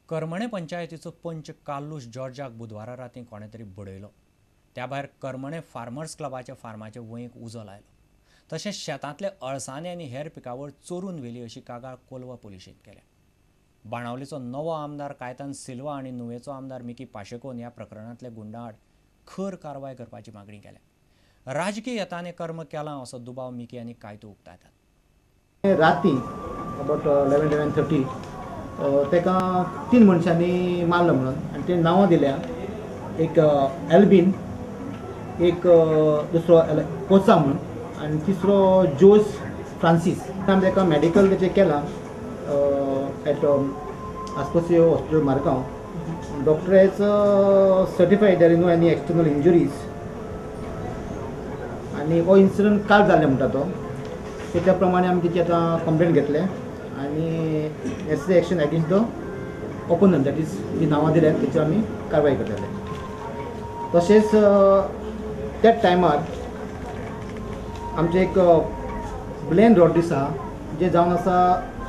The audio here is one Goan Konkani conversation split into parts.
करमणे पंचायतीचो पंच कार्लूस जॉर्जाक बुधवारा रातीं कोणें तरी बडयलो. त्या भायर करमणे फार्मर्स क्लबाच्या फार्माचे वंयेक उजो लायलो. तशेंच शेतांतले अळसाणे आनी हेर पिकावळ चोरून व्हेली अशी कागाळ कोलवा पुलिशेंत केल्या. बाणावलीचो नवो आमदार कायतान सिल्वा आनी नुवेचो आमदार मिकी पाशेकोन ह्या प्रकरणांतले गुंडाआड खर कारवाय करपाची मागणी केल्या. राजकीय यताने कर्म केलां असो दुबाव मिकी आनी कायतो उक्तायतात. राती अबाउट 11-11:30 ताका 3 मनशांनी मारलो म्हणून आनी ते नांवां दिल्या, एक एल्बीन, एक दुसरो कोचा म्हणून आनी तिसरो जोस फ्रांसीस. आमी ताका मेडिकल तेचें केलां at Aspasio hospital Margao. Doctor has certified there is no any external injuries. आनी हो इन्सिडंट काल जाल्ले म्हणटा तो, त्या प्रमाणे आमी तेची आतां कंप्लेन घेतले आनी necessary action against the opponent, that is जी नांवां दिल्यात तेचेर आमी कारवाय करतले. तशेंच त्याच टायमार आमचें एक ब्लेन रॉड्रिग्स आहा, जे जावन आसा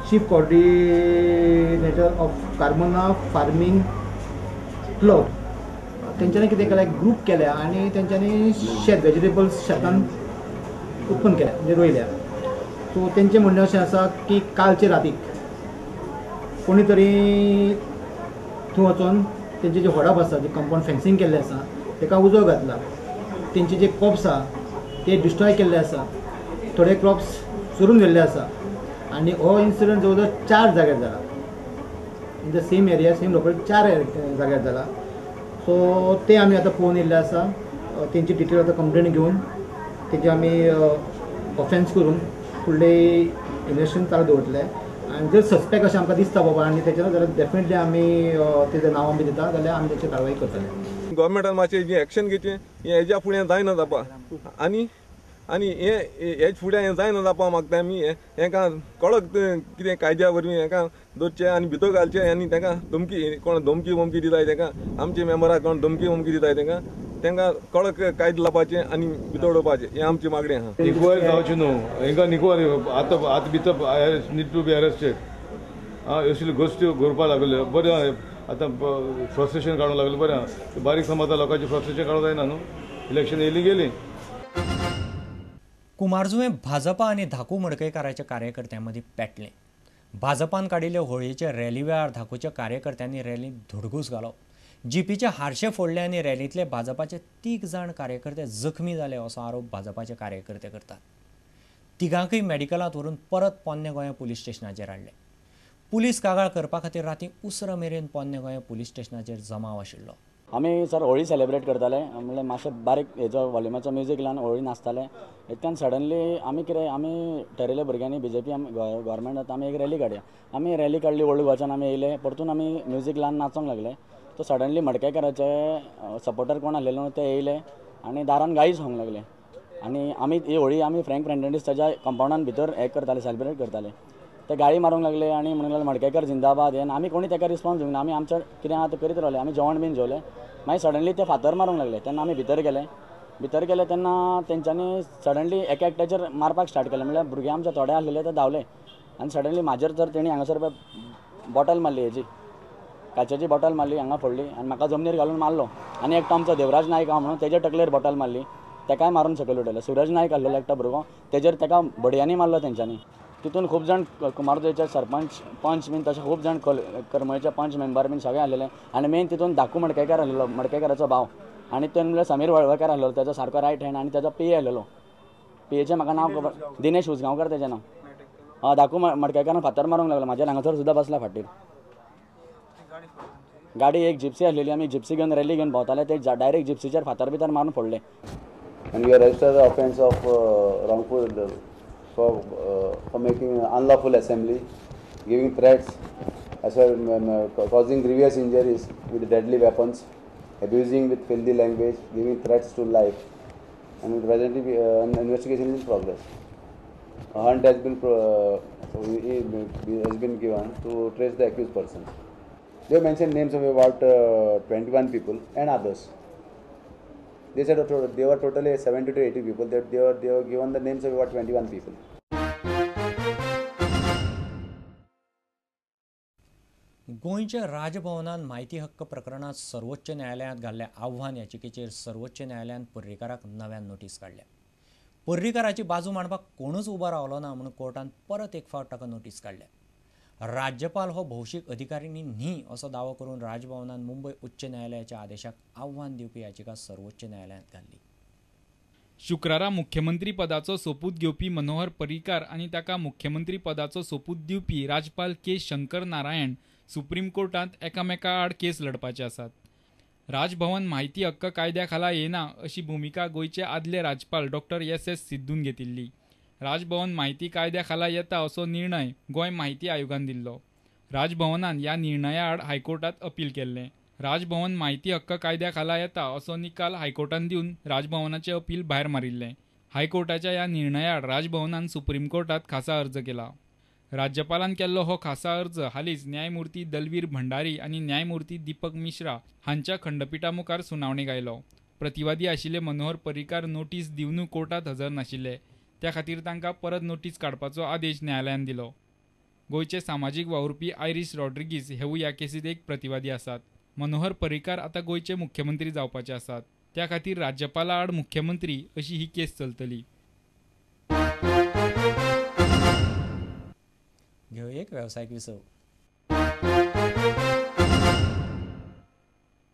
chief coordinator of Carmona farming club. तेंच्यांनी कितें केलें, ग्रूप केल्या आनी तेंच्यांनी शेत वेजिटेबल्स शेतान उत्पन्न केल्या, म्हणजे रोयल्या. सो तेंचें म्हणणें अशें आसा की कालचे रातीक कोणी तरी थंय वचोन तेंचें जें होडप आसा, जें कंपाउंड फेन्सींग केल्लें आसा तेका उजो घातला. तेंचे जे क्रॉप्स आसा ते डिस्ट्रॉय केल्ले आसा, थोडे क्रॉप्स चोरून व्हेल्ले आसा. आनी हो इन्सिडंट जवळ जवळ 4 जाग्यार जाला, in the same area same locality 4 जाग्यार जाला. सो ते आमी आतां पळोवन येयल्ले आसा. तेंची डिटेल आतां कंप्लेन घेवन तेंचे आमी ऑफेन्स करून फुडले इन्वेस्टिगेशन चालू दवरतले. आनी जर सस्पेक्ट अशें आमकां दिसता बाबा आनी तेचेर जाल्यार डेफिनेटली आमी तेजें नांव आमी दिता जाल्यार आमी तेचेर कारवाय करतले. गव्हर्मेंटान मातशें जी एक्शन घेवचें, हें हेज्या फुडें जायना जावपा आनी आनी हें हेज फुडें हें जायना जावपा मागता आमी. हेंकां कडक कितें कायद्या वरवीं हेंकां दवरचें आनी भितर घालचें आनी तेंकां धमकी, कोण धमकी वमकी दिताय तेंकां, आमचे मेंबराक कोण धमकी वमकी दिताय तेंकां, तेंकां कडक कायदो लावपाचें आनी भितर उडोवपाचें, हें आमची मागणी आहा. इन्क्वायरी जावची न्हू हेंकां, इन्क्वायरी आतां आतां भितर नीड टू बी अरेस्टेड. आं, असल्यो गोश्टी करपाक लागल्यो बरें आतां फ्रस्ट्रेशन काडूंक लागलें बरें आहा. बारीक समजता लोकांचें फ्रस्ट्रेशन काडूंक जायना न्हू, इलेक्शन येयलीं गेलीं. कुमारजुवें भाजपा आनी धाकू मडकयकाराच्या कार्यकर्त्यां मदीं पेटलें. भाजपान काडिल्ले होळयेचे रॅली वेळार धाकूच्या कार्यकर्त्यांनी रॅलींत धुडगूस घालो. जिपीचे हारशे फोडले आनी रॅलींतले भाजपाचे 3 जाण कार्यकर्ते जखमी जाले असो आरोप भाजपाचे कार्यकर्ते करतात. तिगांकय मेडिकलांत व्हरून परत पोन्ने गोंया पुलीस स्टेशनाचेर हाडले. पुलीस कागाळ करपा खातीर रातीं उसरां मेरेन पोन्ने गोंया पुलीस स्टेशनाचेर जमाव आशिल्लो. आमी सर होळी सेलिब्रेट करताले, म्हणल्यार मातशें बारीक हेजो वॉल्युमाचो म्युजीक लावन होळी नाचताले. इतल्यान सडनली आमी कितें आमी ठरयलें भुरग्यांनी बीजेपी गव्हर्मेंट आतां आमी एक रॅली काडया. आमी रॅली काडली ओल्ड गोवाच्यान आमी येयले, परतून आमी म्युजीक लावन नाचोंक लागले. तो सडनली मडकयकाराचे सपोर्टर कोण आसलेले न्हू ते येयले आनी दारान गाळी सांगूंक लागले. आनी आमी ही होळी आमी फ्रँक फर्नांडीस ताच्या कंपाउंडान भितर हें करताले, सेलिब्रेट करताले. ते गाळी मारूंक लागले आनी म्हणूंक लागले मडकयकर जिंदाबाद हें. आमी कोणी ताका रिस्पॉन्स दिवंक ना, आमी आमचें कितें आहा तें करीत रावले. आमी जेवण बीन जेवले. मागीर सडनली ते फातर मारूंक लागले तेन्ना आमी भितर गेले. भितर गेले तेन्ना तेंच्यांनी सडनली एका एकट्याचेर मारपाक स्टार्ट केलें. म्हणल्यार भुरगे आमचे थोडे आसलेले ते धांवले आनी सडनली म्हाजेर तर तेणी हांगासर बॉटल मारली, हेजी काचेची बॉटल मारली, हांगा फोडली आनी म्हाका जमनीर घालून मारलो. आनी एकटो आमचो देवराज नायक आहा म्हणून तेजे तकलेर बॉटल मारली, तेकाय मारून सकयल उडयलो. सुरज नायक आसलेलो एकटो भुरगो, तेजेर तेका बडयांनी मारलो तेंच्यांनी. तितून खूब जाण कुमारजुंवेचे सरपंच पंच बीन तशे खूब जाण करमळचे पंच मेंबर बीन सगळे आसलेले. आनी मेन तितून धाकू मडकयकार आसलेलो, मडकयकाराचो भाव, आनी तो म्हणल्यार समीर वळवयकार आसलेलो तेजो सारको रायट हँड, आनी तेजो पी ए आसलेलो. पी एचें म्हाका नांव खबर, दिनेश उजगांवकर तेजें नांव. हय, धाकू मडकयकारान फातर मारूंक लागलो म्हाजेर, हांगासर सुद्दां बसला फाटीर. गाडी एक जिप्सी आसलेली, आमी जिप्सी घेवन रॅली घेवन भोंवताले, ते डायरेक्ट जिप्सीचेर फातर बितर मारून फोडले. And we arrested the offence of wrongful for making unlawful assembly, giving threats, as well causing grievous injuries with deadly weapons, abusing with filthy language, giving threats to life, and presently an investigation is in progress. A hunt has been given to trace the accused persons. They mentioned names of about 21 people and others. They said they were totally 70 to 80 people. That they were given the names of about 21 people. गोंयच्या राजभवनान म्हायती हक्क प्रकरणांत सर्वोच्च न्यायालयांत घाल्ल्या आव्हान याचिकेचेर सर्वोच्च न्यायालयान पर्रीकाराक नव्यान नोटीस काडल्या. पर्रीकाराची बाजू मांडपाक कोणूच उबो रावलो ना म्हणून कोर्टान परत एक फावट ताका नोटीस काडल्या. राज्यपाल हो भौशीक अधिकारी न्ही असो दावो करून राजभवनान मुंबय उच्च न्यायालयाच्या आदेशाक आव्हान दिवपी याचिका सर्वोच्च न्यायालयांत घाल्ली. शुक्रारा मुख्यमंत्री पदाचो सोपूत घेवपी मनोहर पर्रीकार आनी ताका मुख्यमंत्री पदाचो सोपूत दिवपी राज्यपाल के शंकर नारायण सुप्रीम कोर्टांत एकामेका आड केस लढपाचे आसात. राजभवन म्हायती हक्क कायद्या खाला येना अशी भुमिका गोंयचे आदले राज्यपाल डॉक्टर एस.एस. सिद्धून घेतिल्ली. राजभवन म्हायती कायद्या खाला येता असो निर्णय गोंय म्हायती आयोगान दिल्लो. राजभवनान ह्या निर्णया आड हायकोर्टांत अपील केल्लें. राजभवन म्हायती हक्क कायद्या खाला येता असो निकाल हायकोर्टान दिवन राजभवनाचें अपील भायर मारिल्लें. हायकोर्टाच्या ह्या निर्णया आड राजभवनान सुप्रीम कोर्टांत खासा अर्ज केला. राज्यपालान केल्लो हो खासा अर्ज हालींच न्यायमूर्ती दलवीर भंडारी आनी न्यायमूर्ती दीपक मिश्रा हांच्या खंडपिठा मुखार सुनावणेक आयलो. प्रतिवादी आशिल्ले मनोहर पर्रीकार नोटीस दिवनूय कोर्टांत हजर नाशिल्ले. त्या खातीर तांकां परत नोटीस काडपाचो आदेश न्यायालयान दिलो. गोंयचे सामाजीक वावुरपी आयरीश रॉड्रिगीज हेवूय ह्या केसींत एक प्रतिवादी आसात. मनोहर पर्रीकार आतां गोंयचे मुख्यमंत्री जावपाचे आसात. त्या खातीर राज्यपाला आड मुख्यमंत्री अशी ही केस चलतली. घेवया एक वेवसायीक विसव.